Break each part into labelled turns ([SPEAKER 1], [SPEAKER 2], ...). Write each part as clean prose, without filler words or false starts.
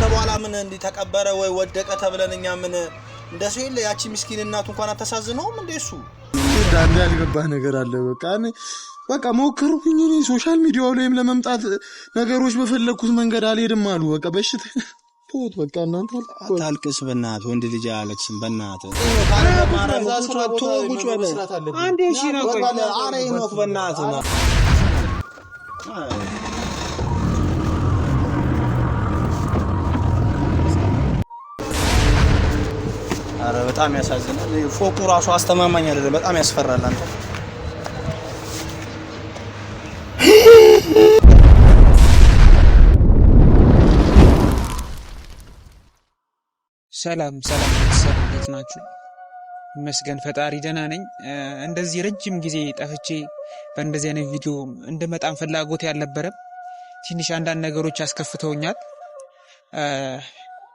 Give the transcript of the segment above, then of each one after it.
[SPEAKER 1] ከሞተ በኋላ ምን እንዲህ ተቀበረ ወይ ወደቀ ተብለን እኛ ምን እንደ ሰው የለ። ያቺ ምስኪን እናቱ እንኳን አታሳዝነውም እንደ እሱ?
[SPEAKER 2] አንድ ያልገባህ ነገር አለ። በቃ እኔ በቃ ሞከርኩኝ። እኔ social media ው ላይም ለመምጣት ነገሮች በፈለግኩት መንገድ አልሄድም አሉ። በቃ በሽታ ተውት። በቃ እናንተ
[SPEAKER 1] አታልቅስ፣ በእናትህ ወንድ ልጅ አያለቅስም። በእናትህ
[SPEAKER 3] አንዴ እሺ ነው። ቆይ
[SPEAKER 1] ኧረ ሄኖክ በእናትህ ነው። ኧረ በጣም ያሳዝናል። ፎቁ ራሱ አስተማማኝ አይደለም። በጣም ያስፈራል። አንተ
[SPEAKER 3] ሰላም ሰላም ቤተሰብ እንዴት ናችሁ? ይመስገን ፈጣሪ ደህና ነኝ። እንደዚህ ረጅም ጊዜ ጠፍቼ በእንደዚህ አይነት ቪዲዮ እንድመጣም ፍላጎት ያልነበረም ትንሽ አንዳንድ ነገሮች አስከፍተውኛል።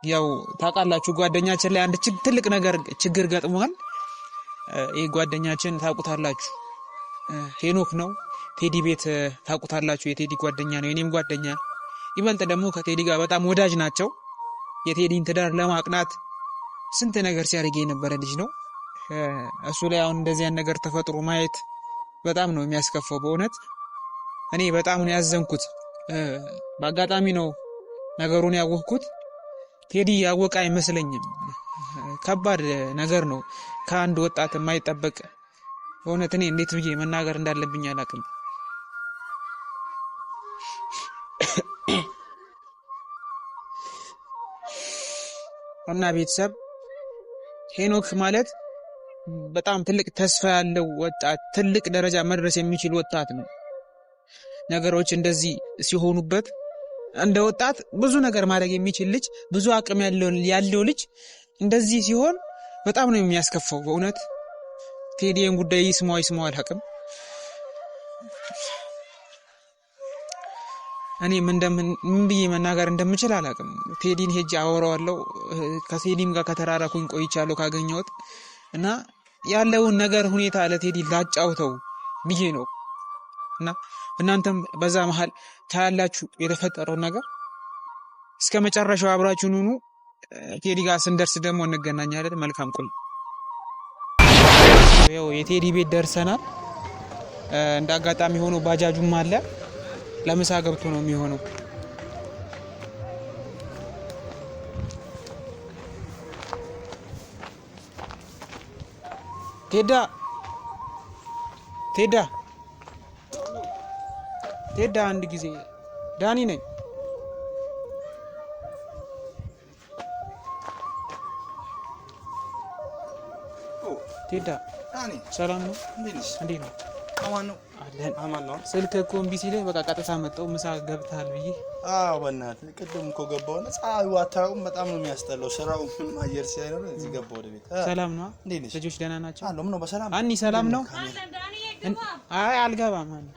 [SPEAKER 3] ያው ታውቃላችሁ ጓደኛችን ላይ አንድ ትልቅ ነገር ችግር ገጥሟል። ይህ ጓደኛችን ታውቁታላችሁ፣ ሄኖክ ነው። ቴዲ ቤት ታውቁታላችሁ። የቴዲ ጓደኛ ነው፣ የኔም ጓደኛ። ይበልጥ ደግሞ ከቴዲ ጋር በጣም ወዳጅ ናቸው። የቴዲን ትዳር ለማቅናት ስንት ነገር ሲያደርግ የነበረ ልጅ ነው። እሱ ላይ አሁን እንደዚያን ነገር ተፈጥሮ ማየት በጣም ነው የሚያስከፋው። በእውነት እኔ በጣም ነው ያዘንኩት። በአጋጣሚ ነው ነገሩን ያወቅኩት። ቴዲ ያወቀ አይመስለኝም። ከባድ ነገር ነው ከአንድ ወጣት የማይጠበቅ። በእውነት እኔ እንዴት ብዬ መናገር እንዳለብኝ አላውቅም። እና ቤተሰብ ሄኖክ ማለት በጣም ትልቅ ተስፋ ያለው ወጣት፣ ትልቅ ደረጃ መድረስ የሚችል ወጣት ነው። ነገሮች እንደዚህ ሲሆኑበት እንደ ወጣት ብዙ ነገር ማድረግ የሚችል ልጅ፣ ብዙ አቅም ያለው ልጅ እንደዚህ ሲሆን በጣም ነው የሚያስከፋው። በእውነት ቴዲን ጉዳይ ይስማው ይስማው አላውቅም። እኔ ምን ብዬ መናገር እንደምችል አላውቅም። ቴዲን ሄጄ አወራዋለሁ። ከቴዲም ጋር ከተራራኩኝ ቆይቻለሁ ካገኘሁት እና ያለውን ነገር ሁኔታ ለቴዲ ላጫውተው ብዬ ነው እና እናንተም በዛ መሀል ታያላችሁ የተፈጠረውን ነገር። እስከ መጨረሻው አብራችሁን ሁኑ። ቴዲ ጋር ስንደርስ ደግሞ እንገናኛለን። መልካም ቆይ። ያው የቴዲ ቤት ደርሰናል። እንደ አጋጣሚ ሆኖ ባጃጁም አለ። ለምሳ ገብቶ ነው የሚሆነው። ቴዳ ቴዳ ቴዳ አንድ ጊዜ ዳኒ ነኝ። ቴዳ ሰላም ነው? እንዴት ነው?
[SPEAKER 1] አማን ነው
[SPEAKER 3] አለን።
[SPEAKER 1] አማን ነው።
[SPEAKER 3] ስልክ እኮ እምቢ ሲለኝ በቃ ቀጥታ መጣሁ። ምሳ ገብተሃል ብዬ።
[SPEAKER 1] አዎ በእናትህ ቅድም እኮ ገባሁና ፀሐዩ አታየውም? በጣም ነው የሚያስጠላው ስራው። ምንም አየር ሲያይኖር እዚህ ገባሁ ወደ ቤት።
[SPEAKER 3] ሰላም ነው?
[SPEAKER 1] እንዴት ነሽ?
[SPEAKER 3] ልጆች ደህና ናቸው?
[SPEAKER 1] አሎ ምነው በሰላም
[SPEAKER 3] አኒ ሰላም ነው? አይ አልገባም። አኒ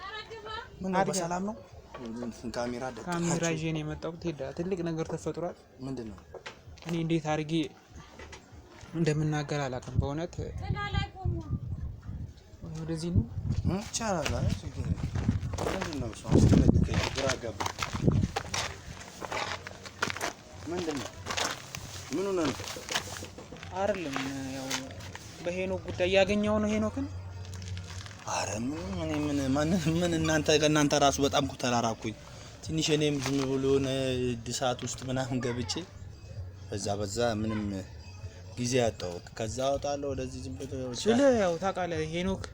[SPEAKER 1] ምነው በሰላም ነው? ካሜራ
[SPEAKER 3] ካሜራ ይዤ ነው የመጣሁት። ቴዳ ትልቅ ነገር ተፈጥሯል።
[SPEAKER 1] ምንድን ነው?
[SPEAKER 3] እኔ እንዴት አድርጌ እንደምናገር አላውቅም በእውነት። ወደዚህ ነው
[SPEAKER 1] ይቻላል። አይ ችግር የለም። ምንድን ነው እሱ? አስደነገጠኝ፣ ግራ ገባኝ። ምንድን ነው? ምን ሆነህ ነው?
[SPEAKER 3] አይደለም፣ ያው በሄኖክ ጉዳይ ያገኘው ነው ሄኖክን።
[SPEAKER 1] ኧረ ምንም እኔ ምን ማንን ምን እናንተ ከእናንተ ራሱ በጣም እኮ ተራራኩኝ። ትንሽ እኔም ዝም ብሎ የሆነ እድሳት ውስጥ ምናምን ገብቼ በዛ በዛ ምንም ጊዜ አጣሁ። ከዛ እወጣለሁ ወደዚህ ዝም ብሎ
[SPEAKER 3] ስለ ያው ታውቃለህ ሄኖክ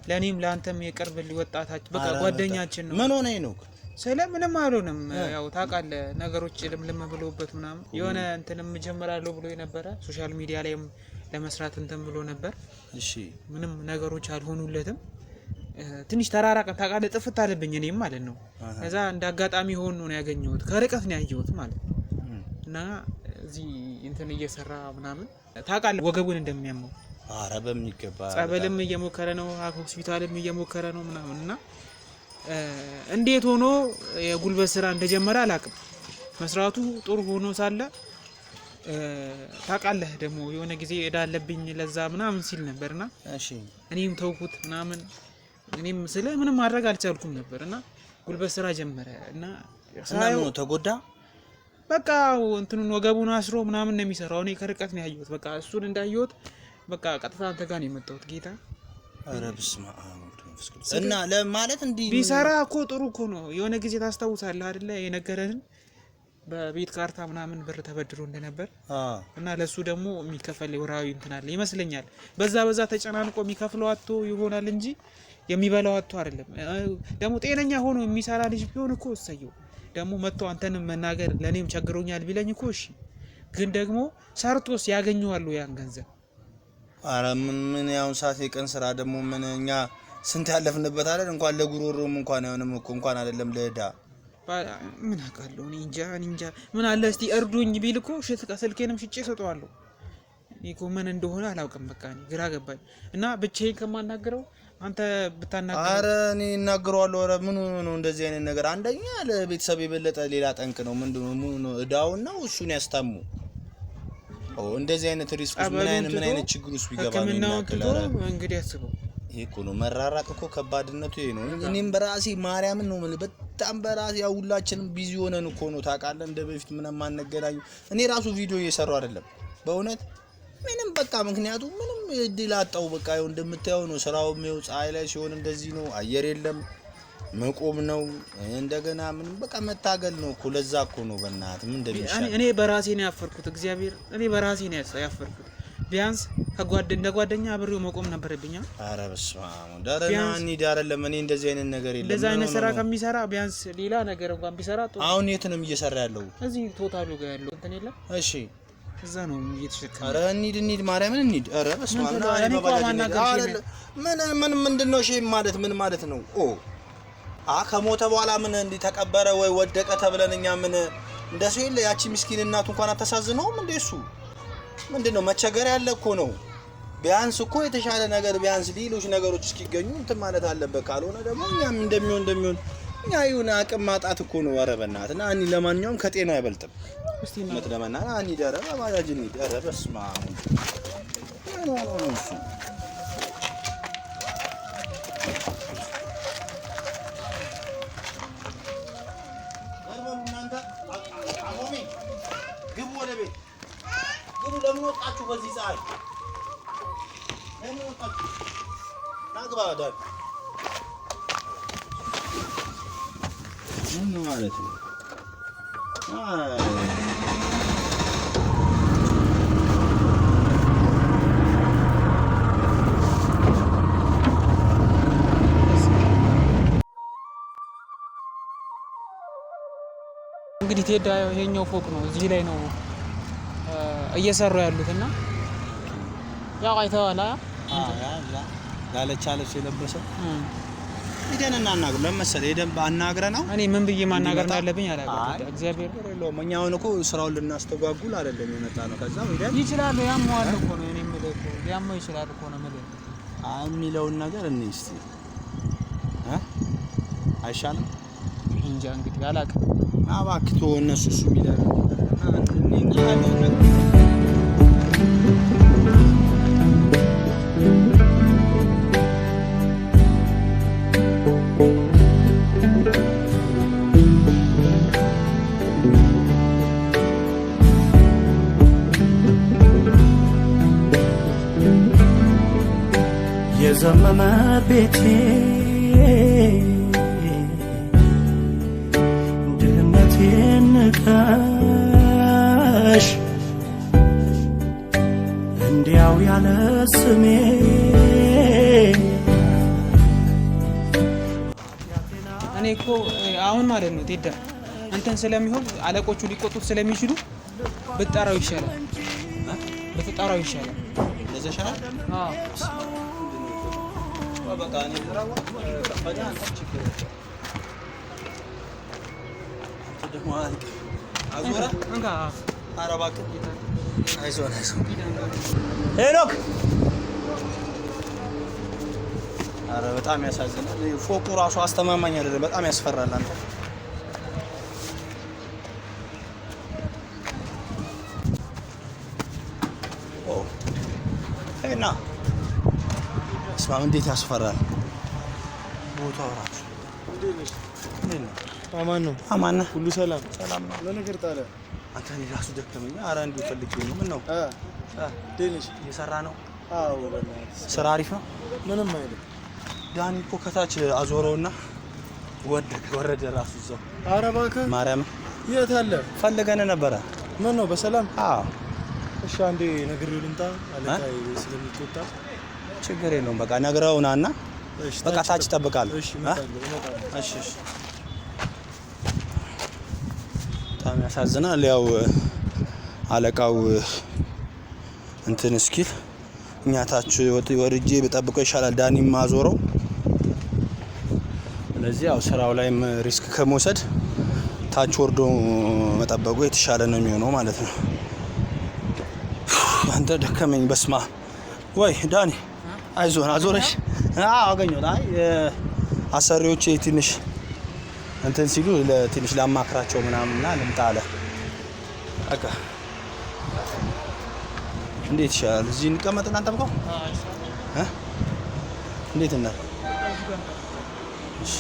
[SPEAKER 3] ለእኔም ለአንተም የቅርብ ወጣታችን በቃ ጓደኛችን ነው።
[SPEAKER 1] ምን ሆነ ሄኖክ?
[SPEAKER 3] ስለ ምንም አልሆነም። ያው ታውቃለህ ነገሮች ልምልም ብሎበት ምናምን የሆነ እንትንም እጀምራለሁ ብሎ የነበረ social media ላይም ለመስራት እንትን ብሎ ነበር።
[SPEAKER 1] እሺ
[SPEAKER 3] ምንም ነገሮች አልሆኑለትም። ትንሽ ተራራቅን ታውቃለህ፣ ጥፍት አለብኝ እኔም ማለት ነው። ከዛ እንደ አጋጣሚ ሆኖ ነው ያገኘሁት፣ ከርቀት ነው ያየሁት ማለት ነው። እና እዚህ እንትን እየሰራ ምናምን ታውቃለህ ወገቡን እንደሚያመው
[SPEAKER 1] ኧረ በሚገባ
[SPEAKER 3] ጸበልም እየሞከረ ነው፣ ሆስፒታልም እየሞከረ ነው ምናምን እና እንዴት ሆኖ የጉልበት ስራ እንደጀመረ አላውቅም። መስራቱ ጥሩ ሆኖ ሳለ ታውቃለህ ደግሞ የሆነ ጊዜ እዳ አለብኝ ለዛ ምናምን ሲል ነበርና
[SPEAKER 1] እሺ
[SPEAKER 3] እኔም ተውኩት ምናምን። እኔም ስለ ምንም ማድረግ አልቻልኩም ነበር እና ጉልበት ስራ ጀመረ እና
[SPEAKER 1] እና ምን ተጎዳ?
[SPEAKER 3] በቃ እንትኑን ወገቡን አስሮ ምናምን ነው የሚሰራው። እኔ ከርቀት ነው ያየሁት። በቃ እሱን እንዳየሁት በቃ ቀጥታ አንተ ጋር ነው የመጣሁት። ጌታ
[SPEAKER 1] ኧረ በስመ አብ ወወልድ ወመንፈስ ቅዱስ። እና ለማለት እንዲህ
[SPEAKER 3] ቢሰራ እኮ ጥሩ እኮ ነው። የሆነ ጊዜ ታስታውሳለህ አይደለ? የነገረንን በቤት ካርታ ምናምን ብር ተበድሮ እንደነበር እና ለሱ ደግሞ የሚከፈል ወርሃዊ እንትን አለ ይመስለኛል። በዛ በዛ ተጨናንቆ የሚከፍለው አጥቶ ይሆናል እንጂ የሚበላው አጥቶ አይደለም። ደግሞ ጤነኛ ሆኖ የሚሰራ ልጅ ቢሆን እኮ እሰየው። ደግሞ መጥቶ አንተንም መናገር ለእኔም ቸግሮኛል ቢለኝ እኮ እሺ። ግን ደግሞ ሰርቶስ ያገኘዋሉ ያን ገንዘብ?
[SPEAKER 1] አረ ምን ምን ያሁን ሰዓት የቀን ስራ ደግሞ ምን እኛ ስንት ያለፍንበት አይደል? እንኳን ለጉሮሮም እንኳን አይሆንም እኮ እንኳን አይደለም ለዕዳ።
[SPEAKER 3] ምን አውቃለሁ እኔ እንጃ እኔ እንጃ። ምን አለ እስቲ እርዱኝ ቢል እኮ ስልኬንም ሽጬ እሰጠዋለሁ። እኔ እኮ ምን እንደሆነ አላውቅም። በቃ እኔ ግራ ገባኝ። እና ብቻዬን ከማናገረው አንተ ብታናገረው።
[SPEAKER 1] አረ እኔ እናገረዋለሁ። ኧረ ምን ሆኖ ነው እንደዚህ አይነት ነገር? አንደኛ ለቤተሰብ የበለጠ ሌላ ጠንቅ ነው። ምንድነው ምን ነው እዳውን ነው እሱን ያስታሙ። እንደዚህ አይነት risk ውስጥ ምን አይነት ምን አይነት ችግር ውስጥ ቢገባ ነው
[SPEAKER 3] ሕክምናውን ትቶ እንግዲህ አስበው።
[SPEAKER 1] ይሄ እኮ ነው መራራቅ እኮ ከባድነቱ ይሄ ነው። እኔም በራሴ ማርያምን ነው የምልህ በጣም በራሴ ያው ሁላችንም busy ሆነን እኮ ነው ታውቃለህ። እንደ በፊት ምንም አንገናኙ። እኔ ራሱ ቪዲዮ እየሰራሁ አይደለም በእውነት ምንም በቃ ምክንያቱም ምንም እድል አጣው። በቃ ይኸው እንደምታየው ነው ስራውም ይኸው ፀሐይ ላይ ሲሆን እንደዚህ ነው። አየር የለም መቆም ነው እንደገና ምንም በቃ መታገል ነው እኮ። ለዛ እኮ ነው በእናትህ ምን እንደሚሻል
[SPEAKER 3] እኔ በራሴ ነው ያፈርኩት። እግዚአብሔር እኔ በራሴ ነው ያፈርኩት። ቢያንስ እንደ ጓደኛ አብሬው መቆም ነበረብኝ።
[SPEAKER 1] ኧረ በስመ አብ ደረና እንሂድ። አይደለም እኔ እንደዚህ አይነት ነገር የለም።
[SPEAKER 3] እንደዚህ አይነት ስራ ከሚሰራ ቢያንስ ሌላ ነገር እንኳን ቢሰራ ጥሩ።
[SPEAKER 1] አሁን የት ነው እየሰራ ያለው?
[SPEAKER 3] እዚህ ቶታሉ ጋር ያለው እንትን የለም።
[SPEAKER 1] እሺ
[SPEAKER 3] እዛ ነው እየተሸከመ።
[SPEAKER 1] ኧረ እንሂድ እንሂድ፣ ማርያምን እንሂድ። ኧረ በስመ አብ ምን ምን ምንድን ነው shame ማለት ምን ማለት ነው? ኦ ከሞተ በኋላ ምን እንዲህ ተቀበረ ወይ ወደቀ ተብለን እኛ ምን እንደሱ የለ። ያቺ ምስኪን እናቱ እንኳን አታሳዝነውም እንደ እሱ ምንድነው መቸገር ያለ እኮ ነው። ቢያንስ እኮ የተሻለ ነገር ቢያንስ ሌሎች ነገሮች እስኪገኙ እንትን ማለት አለበት። ካልሆነ ደግሞ እኛም እንደሚሆን እኛ ይሁን አቅም ማጣት እኮ ነው። ኧረ በእናትህ እና እኔ ለማንኛውም ከጤናው አይበልጥም።
[SPEAKER 3] እስቲ
[SPEAKER 1] እውነት ለመናገር እንሂድ። ኧረ በባጃጅ እንሂድ። ኧረ በስመ አብ ምን ሆኖ ነው እሱ? ግቡ ወደ ቤት ግቡ። ለምን ወጣችሁ በዚህ ፀሐይ? ለምን ወጣችሁ? ና ግባ ዳን። ምን ማለት ነው?
[SPEAKER 3] እንግዲህ ቴዳ ይሄኛው ፎቅ ነው። እዚህ ላይ ነው እየሰሩ ያሉት እና ያው አይተዋል።
[SPEAKER 1] ዳለቻ ልብስ የለበሰው ሄደን እናናግረው። ለምን መሰለህ ሄደን አናግረነው
[SPEAKER 3] እኔ ምን ብዬ ማናገር እንዳለብኝ አላውቅም። እግዚአብሔር
[SPEAKER 1] የለውም። እኛ አሁን እኮ ስራውን ልናስተጓጉል አይደለም የመጣ ነው። ከዛ ሄደን
[SPEAKER 3] ይችላል ያመዋል እኮ ነው እኔ የምልህ እኮ ሊያመው ይችላል እኮ ነው የምልህ
[SPEAKER 1] የሚለውን ነገር እኔ እስኪ አይሻልም?
[SPEAKER 3] እንጃ እንግዲህ አላውቅም።
[SPEAKER 1] እባክህ ተወው እነሱ እሱ የሚለው
[SPEAKER 4] የዘመመ ቤቴ ድህነቴን ንቀሽ እንዲያው ያለ ስሜ
[SPEAKER 3] እኔ እኮ አሁን ማለት ነው ቴዳ እንትን ስለሚሆን አለቆቹ ሊቆጡት ስለሚችሉ ብትጠራው ይሻላል። ብትጠራው ይሻላል።
[SPEAKER 1] እንደዛ ይሻላል።
[SPEAKER 3] አዎ
[SPEAKER 1] በቃ እኔ ችግር ደግሞ አዞረ።
[SPEAKER 3] እንካ
[SPEAKER 1] ኧረ እባክህ አይዞህ አይዞህ ሄኖክ። ኧረ በጣም ያሳዝናል። ፎቁ ራሱ አስተማማኝ አይደለም። በጣም ያስፈራል። አንተ እና እስማም እንዴት ያስፈራል ቦታው ራሱ።
[SPEAKER 2] አማን ነው
[SPEAKER 1] አማን ነህ?
[SPEAKER 2] ሁሉ ሰላም
[SPEAKER 1] ሰላም ነው።
[SPEAKER 2] ለነገር ጣለ
[SPEAKER 1] አንተ እኔ ራሱ ደከመኝ። ኧረ እንዲሁ ፈልጌ ነው። ምን ነው
[SPEAKER 2] ዴኒሽ
[SPEAKER 1] እየሰራ ነው?
[SPEAKER 2] አዎ፣ በእናትህ
[SPEAKER 1] ስራ አሪፍ ነው።
[SPEAKER 2] ምንም አይልም።
[SPEAKER 1] ዳኒ እኮ ከታች አዞረውና ወደቀ፣ ወረደ ራሱ እዛው።
[SPEAKER 2] ኧረ እባክህ
[SPEAKER 1] ማርያም
[SPEAKER 2] የት አለ?
[SPEAKER 1] ፈልገን ነበረ።
[SPEAKER 2] ምን ነው በሰላም?
[SPEAKER 1] አዎ
[SPEAKER 2] እሺ አንዴ ነግሬው ልምጣ፣ አለቃዬ ስለሚቆጣ።
[SPEAKER 1] ችግር የለውም። በቃ ነግረውናና
[SPEAKER 2] እሺ
[SPEAKER 1] በቃ ታች እጠብቃለሁ።
[SPEAKER 2] እሺ እመጣለሁ፣ እመጣለሁ።
[SPEAKER 1] እሺ እሺ። በጣም ያሳዝናል። ያው አለቃው እንትን እስኪል እኛ ታች ወርጄ ብጠብቀው ይሻላል። ዳኒም ማዞረው። ስለዚህ ያው ስራው ላይም risk ከመውሰድ ታች ወርዶ መጠበቁ የተሻለ ነው የሚሆነው ማለት ነው። አንተ ደከመኝ። በስማ ወይ ዳኒ አይዞን፣ አዞረሽ። አዎ አገኘሁት። አይ አሰሪዎቼ ትንሽ እንትን ሲሉ ትንሽ ላማክራቸው ምናምንና ልምጣ አለ። በቃ እንዴት ይሻላል? እዚህ እንቀመጥና እንጠብቀው እ እንዴት እናድርግ? እሺ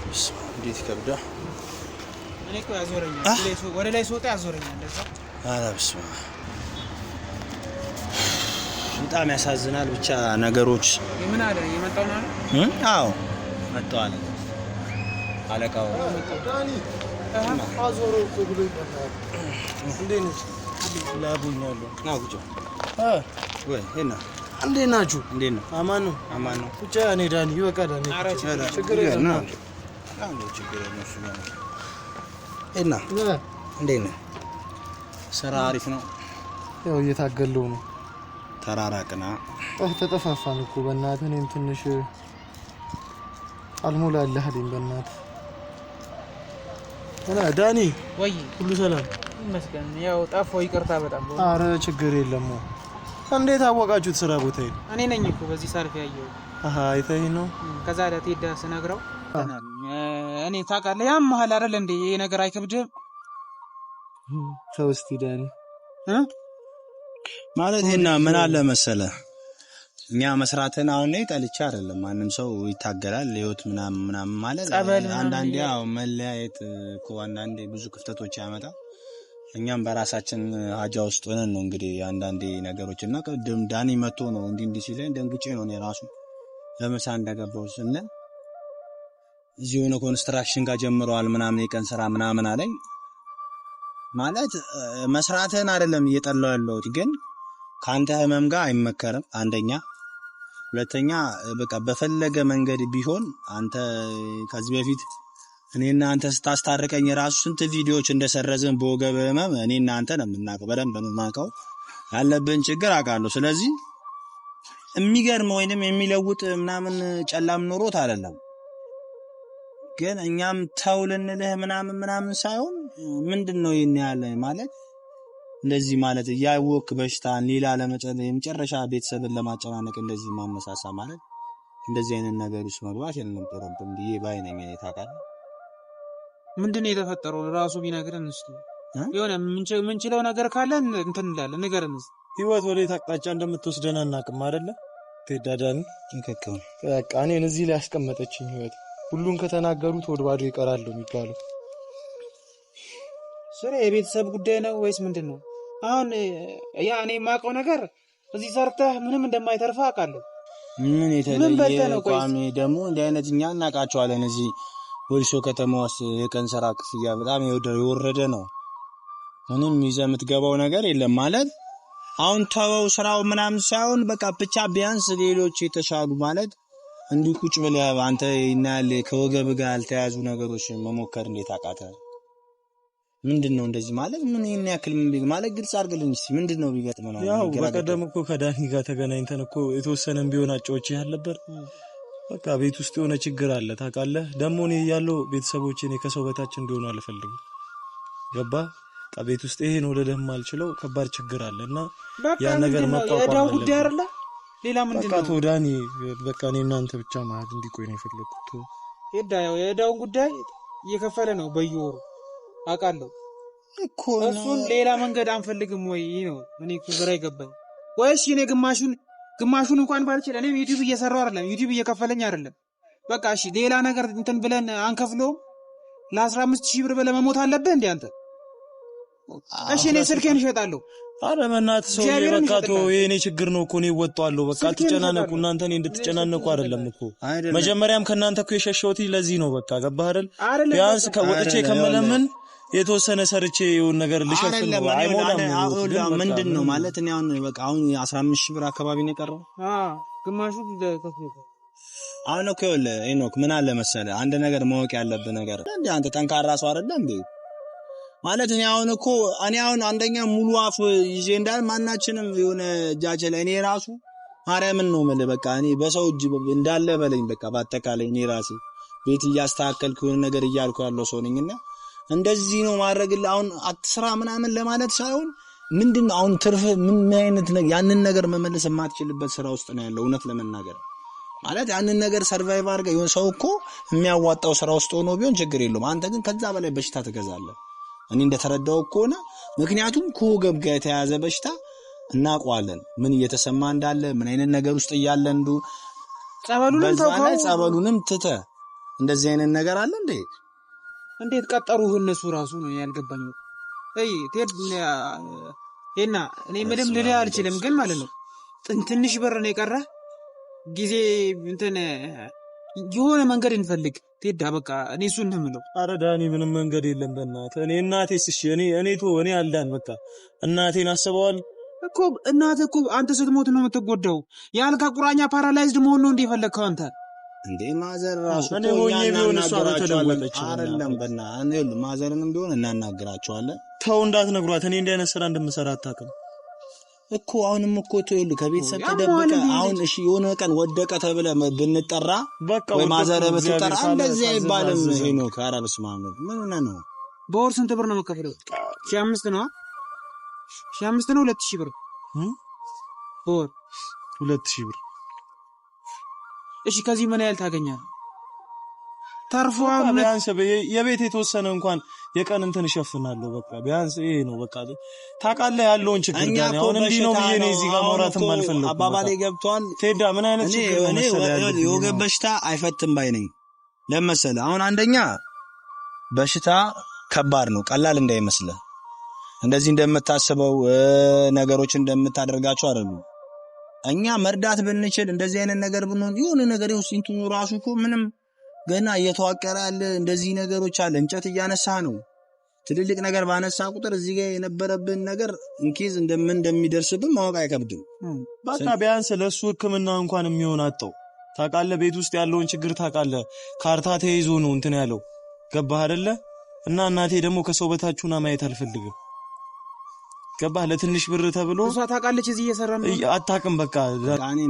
[SPEAKER 1] በስመ አብ እንዴት ይከብዳል።
[SPEAKER 3] እኔ እኮ ያዞረኛል። ወደ ላይ ስወጣ ያዞረኛል። እንደዛ
[SPEAKER 1] ኧረ በስመ አብ በጣም ያሳዝናል። ብቻ ነገሮች
[SPEAKER 3] ምን አለ የመጣው ነው አለ።
[SPEAKER 1] አዎ መጥተዋል። አለቃው
[SPEAKER 2] ዳኒ አዞረው እኮ ብሎኝ ነበር። እንዴት ነሽ? ላቡኛለሁ።
[SPEAKER 1] ና ቁጭ ወይ ሄና
[SPEAKER 2] እንዴት ናችሁ?
[SPEAKER 1] እንዴት ነው?
[SPEAKER 2] አማን ነው።
[SPEAKER 1] አማን ነው።
[SPEAKER 2] ብቻ እኔ ዳኒ በቃ ዳኒ
[SPEAKER 3] ኧረ
[SPEAKER 2] ችግር የለም።
[SPEAKER 1] ና ና ችግር የለም። እሱ ጋር ነው። ሄና እንዴት ነው? ስራ አሪፍ ነው።
[SPEAKER 2] ያው እየታገለው ነው።
[SPEAKER 1] ተራራቅና
[SPEAKER 2] ተጠፋፋን እኮ በእናትህ። እኔም ትንሽ አልሞላልህ አለኝ በእናትህ። እና ዳኒ
[SPEAKER 3] ወይ
[SPEAKER 2] ሁሉ ሰላም?
[SPEAKER 3] ይመስገን። ያው ጠፋሁ፣ ይቅርታ በጣም።
[SPEAKER 2] አረ ችግር የለም። እንዴት አወቃችሁት ስራ ቦታዬን?
[SPEAKER 3] እኔ ነኝ እኮ በዚህ ሳልፍ ያየሁት።
[SPEAKER 2] አሃ አይተኸኝ ነው?
[SPEAKER 3] ከዛ ለቴዳ ስነግረው እኔ ታውቃለህ፣ ያመሃል አይደል እንዴ? ይሄ ነገር አይከብድህም?
[SPEAKER 2] ተው እስኪ ዳኒ
[SPEAKER 1] ማለት ይሄና ምን አለ መሰለ፣ እኛ መስራትን አሁን እኔ ጠልቼ አይደለም። ማንም ሰው ይታገላል ህይወት ምናምን ምናምን ማለት አንዳንዴ ያው መለያየት እኮ አንዳንዴ ብዙ ክፍተቶች ያመጣል። እኛም በራሳችን ሀጃ ውስጥ ሆነን ነው እንግዲህ አንዳንዴ ነገሮች እና ቅድም ዳኒ መጥቶ ነው እንዲህ እንዲህ ሲለኝ ደንግጬ ነው እኔ ራሱ ለምሳ እንደገባው ስንል እዚህ የሆነ construction ጋር ጀምረዋል ምናምን የቀን ስራ ምናምን አለኝ። ማለት መስራትህን አይደለም እየጠላሁ ያለሁት፣ ግን ከአንተ ህመም ጋር አይመከርም። አንደኛ፣ ሁለተኛ በቃ በፈለገ መንገድ ቢሆን አንተ ከዚህ በፊት እኔና አንተ ስታስታርቀኝ ራሱ ስንት ቪዲዮዎች እንደሰረዝን በወገብ ህመም እኔና አንተ ነው የምናውቀው፣ በደንብ ነው የማውቀው። ያለብን ችግር አውቃለሁ። ስለዚህ የሚገርም ወይንም የሚለውጥ ምናምን ጨላም ኖሮት አይደለም፣ ግን እኛም ተው ልንልህ ምናምን ምናምን ሳይሆን ምንድን ነው ይህን ያህል ማለት እንደዚህ ማለት እያወክ በሽታን ሌላ የመጨረሻ ቤተሰብን ለማጨናነቅ እንደዚህ ማመሳሳ ማለት እንደዚህ አይነት ነገር ውስጥ መግባት የለብንም ብዬ ባይ ነኝ እኔ። ታውቃለህ
[SPEAKER 3] ምንድን ነው የተፈጠረው? ራሱ ቢነግረን እስኪ የሆነ የምንችለው ነገር ካለ እንትን እንላለን። ንገረን እስኪ።
[SPEAKER 2] ህይወት ወዴት አቅጣጫ እንደምትወስደን አናውቅም አይደለ? ቴዳ ዳኒ
[SPEAKER 1] ትክክል።
[SPEAKER 2] በቃ እኔን እዚህ ላይ ያስቀመጠችኝ ህይወት። ሁሉን ከተናገሩት ወደ ባዶ ይቀራል የሚባለው።
[SPEAKER 3] ስለ የቤተሰብ ጉዳይ ነው ወይስ ምንድን ነው? አሁን ያ እኔ የማውቀው ነገር እዚህ ሰርተህ ምንም እንደማይተርፍህ አውቃለሁ።
[SPEAKER 1] ምን የተለየ ቋሚ ደግሞ እንዲህ አይነት እኛ እናውቃቸዋለን። እዚህ ወሊሶ ከተማ ውስጥ የቀን ስራ ክፍያ በጣም የወረደ ነው። ምንም ይዘህ የምትገባው ነገር የለም ማለት አሁን ተወው ስራው ምናምን ሳይሆን በቃ ብቻ ቢያንስ ሌሎች የተሻሉ ማለት እንዲህ ቁጭ ብለህ አንተ ይናል ከወገብ ጋር ያልተያዙ ነገሮች መሞከር እንዴት አቃተ? ምንድን ነው እንደዚህ ማለት ምን ይሄን ያክል ምን ቢግ ማለት ግልጽ አድርግልኝ እስኪ ምንድን ነው ቢገጥመው ነው?
[SPEAKER 2] ያው በቀደም እኮ ከዳኒ ጋር ተገናኝተን እኮ የተወሰነም ቢሆን አጫውቼ ያልነበር። በቃ ቤት ውስጥ የሆነ ችግር አለ ታውቃለህ። ደግሞ እኔ እያለሁ ቤተሰቦቼ እኔ ከሰው በታች እንዲሆኑ አልፈልግም። ገባ? በቃ ቤት ውስጥ ይሄ ነው ልልህ የማልችለው ከባድ ችግር አለ እና ያን ነገር መቋቋም አለብን።
[SPEAKER 3] ጉዳይ አይደለ ሌላ ምንድን ነው?
[SPEAKER 2] በቃ ተው ዳኒ፣ በቃ እኔ እናንተ ብቻ ማለት እንዲቆይ ነው የፈለኩት።
[SPEAKER 3] ያው የዕዳውን ጉዳይ እየከፈለ ነው በየወሩ አውቃለሁ
[SPEAKER 1] እኮ
[SPEAKER 3] እሱን ሌላ መንገድ አንፈልግም ወይ ነው እኔ እኮ ግራ የገባኝ። ወይስ እኔ ግማሹን እንኳን ባልችል እኔም ዩቲዩብ እየሰራሁ አይደለም፣ ዩቲዩብ እየከፈለኝ አይደለም። በቃ እሺ ሌላ ነገር እንትን ብለን አንከፍለውም። ለ15,000 ብር ብለህ መሞት አለብህ እንዴ አንተ? እሺ እኔ ስልኬን እሸጣለሁ።
[SPEAKER 2] አረ በእናትህ ሰውዬ
[SPEAKER 3] እግዚአብሔርን
[SPEAKER 2] በቃ ተው፣
[SPEAKER 3] ይሸጥልሃል።
[SPEAKER 2] ይሄ የእኔ ችግር ነው እኮ እኔ እወጣዋለሁ። በቃ
[SPEAKER 3] ስልኬን
[SPEAKER 2] አትጨናነቁ
[SPEAKER 3] እሸጣለሁ።
[SPEAKER 2] እናንተ እኔ እንድትጨናነቁ አይደለም እኮ
[SPEAKER 1] አይደለም
[SPEAKER 2] መጀመሪያም ከእናንተ እኮ የሸሸሁት ለዚህ ነው። በቃ ገባህ አይደል?
[SPEAKER 3] አይደለም
[SPEAKER 2] ቢያንስ
[SPEAKER 3] በቃ
[SPEAKER 2] ከወጥቼ
[SPEAKER 1] አይደለም፣
[SPEAKER 2] ከመለምን የተወሰነ ሰርቼ የሆነ ነገር ልሸፍን
[SPEAKER 1] አይደለም
[SPEAKER 2] ነው።
[SPEAKER 1] እኔ
[SPEAKER 2] አይሞላም
[SPEAKER 1] አሁን
[SPEAKER 2] ግን በቃ
[SPEAKER 1] ምንድን ነው
[SPEAKER 2] ምንም
[SPEAKER 1] ማለት እኔ አሁን በቃ አሁን 15 ሺህ ብር አካባቢ ነው የቀረው።
[SPEAKER 3] አዎ ግማሹ ከፍሎታል።
[SPEAKER 1] አሁን እኮ ይኸውልህ ሄኖክ ምን አለ መሰለህ አንድ ነገር ማወቅ ያለብህ ነገር እንዴ አንተ ጠንካራ ሰው አይደለ እንዴ? ማለት እኔ አሁን እኮ እኔ አሁን አንደኛ ሙሉ አፍ ይዤ እንዳል ማናችንም የሆነ እጃችን ላይ እኔ ራሱ ማርያምን ነው የምልህ በቃ እኔ በሰው እጅ እንዳለ በለኝ በቃ በአጠቃላይ እኔ ራሴ ቤት እያስተካከልኩ የሆነ ነገር እያልኩ ያለው ሰው ነኝና እንደዚህ ነው ማድረግልህ። አሁን አትስራ ምናምን ለማለት ሳይሆን ምንድን ነው አሁን ትርፍ ምን አይነት ነገር ያንን ነገር መመለስ የማትችልበት ስራ ውስጥ ነው ያለው እውነት ለመናገር ማለት ያንን ነገር survive አድርገህ የሆነ ሰው እኮ የሚያዋጣው ስራ ውስጥ ሆኖ ቢሆን ችግር የለውም። አንተ ግን ከዛ በላይ በሽታ ትገዛለህ። እኔ እንደተረዳው ከሆነ ምክንያቱም ከወገብ ጋር የተያያዘ በሽታ እናውቀዋለን፣ ምን እየተሰማ እንዳለ ምን አይነት ነገር ውስጥ እያለ እንዱ
[SPEAKER 3] ጸበሉንም
[SPEAKER 1] በዛ ላይ
[SPEAKER 3] ተውከው
[SPEAKER 1] ጸበሉንም ትተህ እንደዚህ አይነት ነገር አለ እንዴ?
[SPEAKER 3] እንዴት ቀጠሩህ እነሱ ራሱ ነው ያልገባኝ። እይ ቴድ ሄና እኔ ምንም ልልህ አልችልም፣ ግን ማለት ነው ትንሽ ብር ነው የቀረ ጊዜ እንትን የሆነ መንገድ እንፈልግ ቴዳ በቃ እኔ እሱን ነው የምለው።
[SPEAKER 2] አረ ዳኒ ምንም መንገድ የለም በእናትህ። እኔ እናቴስ እሺ እኔ እኔ ተው እኔ አልዳን በቃ እናቴን አስበዋል።
[SPEAKER 3] እኮ እናትህ እኮ አንተ ስትሞት ነው የምትጎዳው። የአልጋ ቁራኛ paralyzed መሆን ነው እንደ የፈለግከው አንተ።
[SPEAKER 1] እንዴ mother ራሱ
[SPEAKER 2] እኔ
[SPEAKER 1] እኮ
[SPEAKER 2] ሆኜ
[SPEAKER 1] እኛ
[SPEAKER 2] ቢሆን እሷ
[SPEAKER 1] እናናግራቸዋለን።
[SPEAKER 2] በተለወጠች
[SPEAKER 1] አይደለም በእናትህ እኔ ይኸውልህ mother ንም ቢሆን እናናግራቸዋለን
[SPEAKER 2] ተው እንዳትነግሯት። እኔ እንዲህ አይነት ስራ እንደምሰራ አታውቅም።
[SPEAKER 1] እኮ አሁንም እኮ ይኸውልህ ከቤተሰብ
[SPEAKER 3] ያመዋል
[SPEAKER 1] ተደብቀህ
[SPEAKER 3] እንዴ
[SPEAKER 1] አሁን እሺ የሆነ ቀን ወደቀ ተብለህ ብንጠራ
[SPEAKER 2] በቃ
[SPEAKER 1] ወይ
[SPEAKER 2] ወደቅኩ፣
[SPEAKER 1] mother ብትጠራ
[SPEAKER 2] እግዚአብሔር ካለ
[SPEAKER 1] እንደዚህ
[SPEAKER 2] ካዘዘ
[SPEAKER 1] አይባልም።
[SPEAKER 2] አዘዘ።
[SPEAKER 1] ሄኖክ ኧረ በስመ አብ ምን ሆነህ ነው?
[SPEAKER 3] በወር ስንት ብር ነው የምከፍለው? 1500 ነው 1500 ነው 2000 ብር በወር
[SPEAKER 2] 2000 ብር
[SPEAKER 3] እሺ ከዚህ ምን ያህል ታገኛለህ? ተርፎ
[SPEAKER 2] በቃ ቢያንስ የቤት የተወሰነ እንኳን የቀን እንትን እሸፍናለሁ። በቃ ቢያንስ ይሄ ነው በቃ ታውቃለህ ያለውን ችግር
[SPEAKER 1] እኛ
[SPEAKER 2] ዳኒ።
[SPEAKER 1] እኮ
[SPEAKER 2] አሁን እንዲህ ነው
[SPEAKER 1] በሽታ
[SPEAKER 2] ብዬ እኔ
[SPEAKER 1] ነው።
[SPEAKER 2] እዚህ ጋር
[SPEAKER 1] አሁን
[SPEAKER 2] ማውራትም
[SPEAKER 1] እኮ
[SPEAKER 2] አልፈለኩም።
[SPEAKER 1] አባባሌ
[SPEAKER 2] በቃ
[SPEAKER 1] ገብቷል።
[SPEAKER 2] ቴዳ ምን አይነት
[SPEAKER 1] እኔ
[SPEAKER 2] ችግር ነው
[SPEAKER 1] እኔ
[SPEAKER 2] መሰለህ ያለብኝ
[SPEAKER 1] የወገብ
[SPEAKER 2] አሁን?
[SPEAKER 1] በሽታ አይፈትም ባይ ነኝ። ለምን መሰለህ? አሁን አንደኛ በሽታ ከባድ ነው፣ ቀላል እንዳይመስልህ። እንደዚህ እንደምታስበው ነገሮች እንደምታደርጋቸው አይደሉም። እኛ መርዳት ብንችል እንደዚህ አይነት ነገር ብንሆን የሆነ ነገር ይኸው እንትኑ ራሱ እኮ ምንም ገና እየተዋቀረ ያለ እንደዚህ ነገሮች አለ። እንጨት እያነሳ ነው። ትልልቅ ነገር ባነሳ ቁጥር እዚህ ጋር የነበረብን ነገር in case እንደምን እንደሚደርስብን ማወቅ አይከብድም።
[SPEAKER 2] በቃ ቢያንስ ለእሱ ሕክምና እንኳን የሚሆን አጣው። ታውቃለህ፣ ቤት ውስጥ ያለውን ችግር ታውቃለህ። ካርታ ተይዞ ነው እንትን ያለው ገባህ አይደለ? እና እናቴ ደግሞ ከሰው በታች ሆና ማየት አልፈልግም። ገባህ? ለትንሽ ብር ተብሎ
[SPEAKER 3] እሷ ታውቃለች እዚህ እየሰራ ነው።
[SPEAKER 2] አታውቅም። በቃ
[SPEAKER 1] በቃ እኔ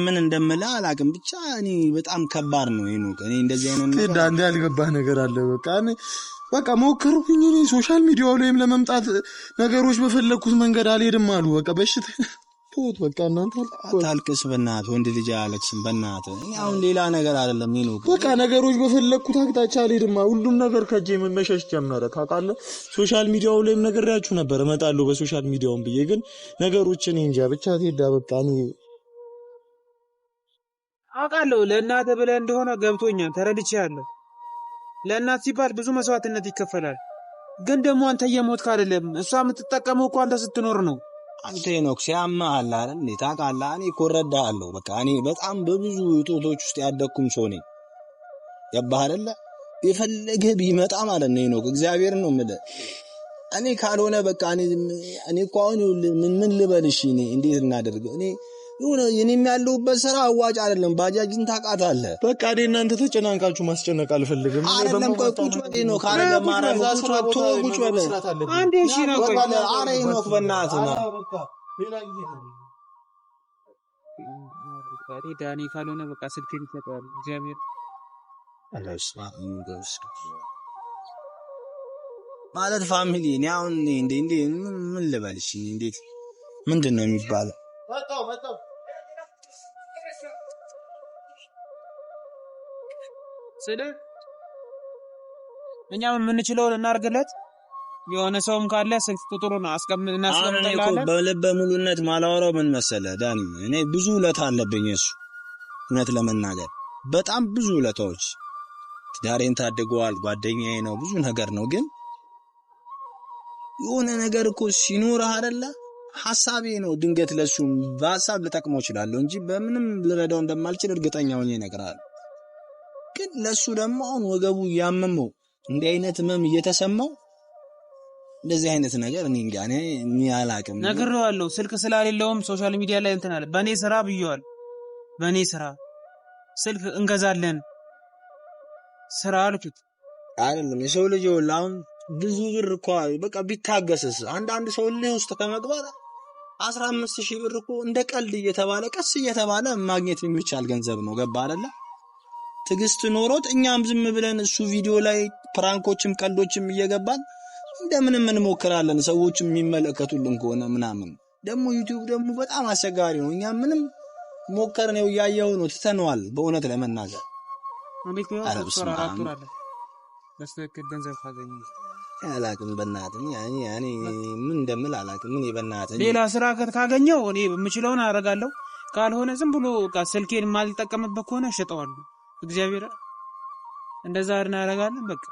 [SPEAKER 1] ምን እንደምልህ አላውቅም። ብቻ እኔ በጣም ከባድ ነው ሄኖክ። እኔ እንደዚህ አይነት ነገር
[SPEAKER 2] አንድ ያልገባህ ነገር አለ። በቃ እኔ በቃ ሞከርኩኝ። እኔ social media ው ላይም ለመምጣት ነገሮች በፈለግኩት መንገድ አልሄድም አሉ። በቃ በሽታ ተውት። በቃ እናንተ
[SPEAKER 1] አታልቅስ፣ በእናትህ ወንድ ልጅ አያለቅስም። በእናትህ እኔ አሁን ሌላ ነገር አይደለም ሄኖክ።
[SPEAKER 2] በቃ ነገሮች በፈለግኩት አቅጣጫ አልሄድም። ሁሉም ነገር ከእጄ መሸሽ ጀመረ። ታውቃለህ፣ social media ው ላይም ነግሬያችሁ ነበር እመጣለሁ በ social media ውም ብዬ፣ ግን ነገሮች እኔ እንጃ ብቻ ቴዳ በቃ እኔ
[SPEAKER 3] አውቃለሁ ለእናትህ ብለህ እንደሆነ ገብቶኛል፣ ተረድቼሃለሁ። ለእናት ሲባል ብዙ መስዋዕትነት ይከፈላል። ግን ደግሞ አንተ እየሞትክ አይደለም። እሷ የምትጠቀመው እኮ አንተ ስትኖር ነው።
[SPEAKER 1] አንተ ሄኖክ ሲያምህ አለ አይደል እንዴ? ታውቃለህ፣ እኔ እኮ እረዳሃለሁ። በቃ እኔ በጣም በብዙ እጦቶች ውስጥ ያደግኩም ሰው ነኝ። ገባህ አይደለ? የፈለገ ቢመጣ ማለት ነው ሄኖክ፣ እግዚአብሔርን ነው የምልህ። እኔ ካልሆነ በቃ እኔ እኮ አሁን ይኸውልህ ምን ልበልሽ? እኔ እንዴት እናደርግ? እኔ የሆነ እኔም ያለሁበት ስራ አዋጭ አይደለም። ባጃጅን ታውቃታለህ
[SPEAKER 2] በቃ እኔ እናንተ ተጨናንቃችሁ ማስጨነቅ አልፈልግም። እኔ
[SPEAKER 1] አይደለም? ቆይ
[SPEAKER 2] በማዋጣው
[SPEAKER 1] ቁጭ በል ሄኖክ፣ አይደለም ማርያም፣
[SPEAKER 2] እዛ
[SPEAKER 1] ቁጭ
[SPEAKER 2] ስራ
[SPEAKER 1] በል
[SPEAKER 2] ቦታ
[SPEAKER 1] ተወው፣ ቁጭ በል
[SPEAKER 2] መስራት አለብኝ።
[SPEAKER 3] አንዴ እሺ ነው ቆይ
[SPEAKER 1] ቁጭ በል። ኧረ ሄኖክ በእናትህ ነው
[SPEAKER 2] ኧረ በቃ ሌላ ጊዜ ነው።
[SPEAKER 3] ዳኒ ካልሆነ በቃ ስልኬን ይሰጠዋል። እግዚአብሔር
[SPEAKER 1] ማለት family እኔ አሁን እንዴ እንዴ ምን ልበልሽ? እንዴት ምንድን ነው የሚባለው?
[SPEAKER 2] መጣሁ መጣሁ።
[SPEAKER 3] ስለ እኛም የምንችለውን እናድርግለት። የሆነ ሰውም ካለ ስልክ ቁጥሩን
[SPEAKER 1] አሁን እኔ እኮ
[SPEAKER 3] እናስቀምጥልሃለን።
[SPEAKER 1] በልበ ሙሉነት ማላወራው ምን መሰለህ ዳኒ፣ እኔ ብዙ ውለታ አለብኝ እሱ እውነት ለመናገር በጣም ብዙ ውለታዎች፣ ትዳሬን ታድገዋል፣ ጓደኛዬ ነው፣ ብዙ ነገር ነው። ግን የሆነ ነገር እኮ ሲኖርህ አይደለ ሀሳቤ ነው። ድንገት ለሱ በሀሳብ ልጠቅመው እችላለሁ እንጂ በምንም ልረዳው እንደማልችል እርግጠኛ ሆኜ እነግርሃለሁ። ግን ለሱ ደግሞ አሁን ወገቡ እያመመው እንዲህ አይነት ህመም እየተሰማው እንደዚህ አይነት ነገር እኔ እንጃ፣ እኔ አላቅም።
[SPEAKER 3] ነግሬዋለሁ። ስልክ ስላሌለውም social media ላይ እንትን አለ። በእኔ ስራ ብየዋል። በእኔ ስራ ስልክ እንገዛለን ስራ አልኩት።
[SPEAKER 1] አይደለም የሰው ልጅ ይኸውልህ አሁን ብዙ ብር እኮ በቃ ቢታገስስ አንዳንድ ሰው እልህ ውስጥ ከመግባት 15,000 ብር እኮ እንደ ቀልድ እየተባለ ቀስ እየተባለ ማግኘት የሚቻል ገንዘብ ነው። ገባ አይደለ? ትዕግስት ኖሮት እኛም ዝም ብለን እሱ ቪዲዮ ላይ prank ኦችም ቀልዶችም እየገባን እንደምንም እንሞክራለን። ሰዎች የሚመለከቱልን ከሆነ ምናምን ደግሞ ዩቲዩብ ደግሞ በጣም አስቸጋሪ ነው። እኛ ምንም ሞከርን፣ ይኸው እያየኸው ነው፣ ትተነዋል። በእውነት ለመናገር
[SPEAKER 3] እኔ እኮ
[SPEAKER 1] ኧረ
[SPEAKER 3] 3 ወር
[SPEAKER 1] በስመ
[SPEAKER 3] 4
[SPEAKER 1] አብ
[SPEAKER 3] ወር አለ በስትክክል ገንዘብ ካገኘ
[SPEAKER 1] አላቅም። በእናትህ እኔ ምን እንደምል አላቅም። እኔ በእናትህ
[SPEAKER 3] ሌላ ስራ ካገኘው እኔ የምችለውን አደርጋለሁ። ካልሆነ ዝም ብሎ በቃ ስልኬን የማልጠቀምበት ከሆነ እሸጠዋለሁ። እግዚአብሔር እንደዛ እናደርጋለን። በቃ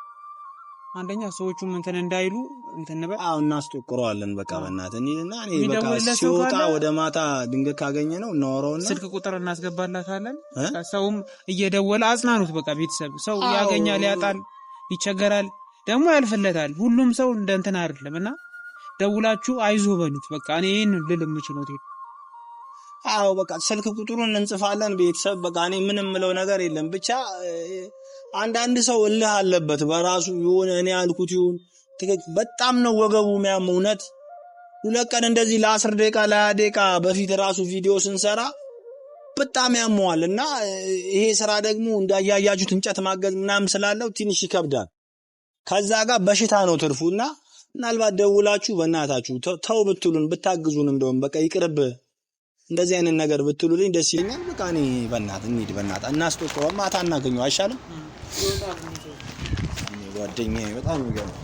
[SPEAKER 3] አንደኛ ሰዎቹም እንትን እንዳይሉ እንትን እንበል።
[SPEAKER 1] አዎ እናስጦቅረዋለን። በቃ በእናትህ እኔ እና እኔ በቃ
[SPEAKER 3] የሚደውልለት ሰው
[SPEAKER 1] ሲወጣ
[SPEAKER 3] ካለ
[SPEAKER 1] ወደ ማታ ድንገት ካገኘ ነው እናወራውና
[SPEAKER 3] ስልክ ቁጥር እናስገባላታለን።
[SPEAKER 1] እ?
[SPEAKER 3] ሰውም እየደወለ አጽናኑት። በቃ ቤተሰብ ሰው
[SPEAKER 1] አዎ
[SPEAKER 3] ያገኛል፣ ያጣል፣ ይቸገራል፣ ደግሞ ያልፍለታል። ሁሉም ሰው እንደ እንትን አይደለም እና ደውላችሁ አይዞህ በሉት። በቃ እኔ ይህን ልል የምችለው
[SPEAKER 1] አዎ በቃ ስልክ ቁጥሩን እንጽፋለን። ቤተሰብ በቃ እኔ ምንም የምለው ነገር የለም። ብቻ አንዳንድ ሰው እልህ አለበት በራሱ የሆነ እኔ ያልኩት ይሁን ትክክል። በጣም ነው ወገቡ የሚያመው እውነት። 2 ቀን እንደዚህ ለ10 ደቂቃ ለ20 ደቂቃ በፊት ራሱ ቪዲዮ ስንሰራ በጣም ያመዋል። እና ይሄ ስራ ደግሞ እንዳያያችሁት እንጨት ማገዝ ምናምን ስላለው ትንሽ ይከብዳል። ከዛ ጋር በሽታ ነው ትርፉና ምናልባት ደውላችሁ በእናታችሁ ተው ብትሉን ብታግዙን፣ እንደውም በቃ ይቅርብ እንደዚህ አይነት ነገር ብትሉልኝ ደስ ይለኛል። በቃ እኔ በእናትህ እንሂድ፣ በእናትህ እናስጦቅረው፣ ማታ እናገኘው አይሻልም? እኔ ጓደኛዬ በጣም የሚገርም